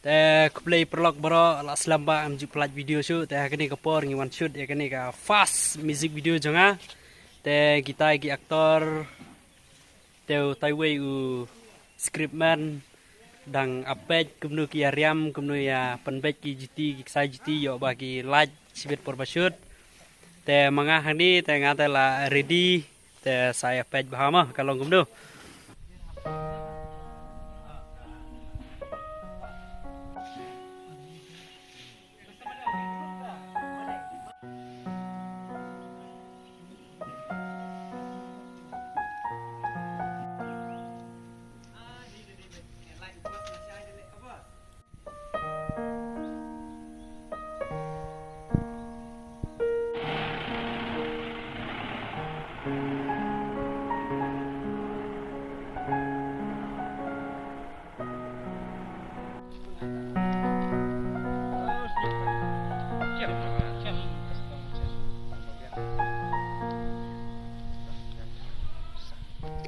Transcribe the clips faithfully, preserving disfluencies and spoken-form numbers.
Te khublei paralok baroh, la slem ba ngam ju pynlait video shuh. Te ha kane ka por ngi wan shoot ïa kane ka first music video jong nga. Te kita ki actor, te utai uwei u script man, dang ap beit kumno ki ïa riam, kumno ïa pynbeit ki juti, ki ksai juti, ïoh ba ki lait shibit por ba shoot. Te ma nga hangne te nga te la ready. Te sa ïa peit bha ma ka long kumno.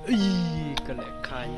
Ih, ka leh khan.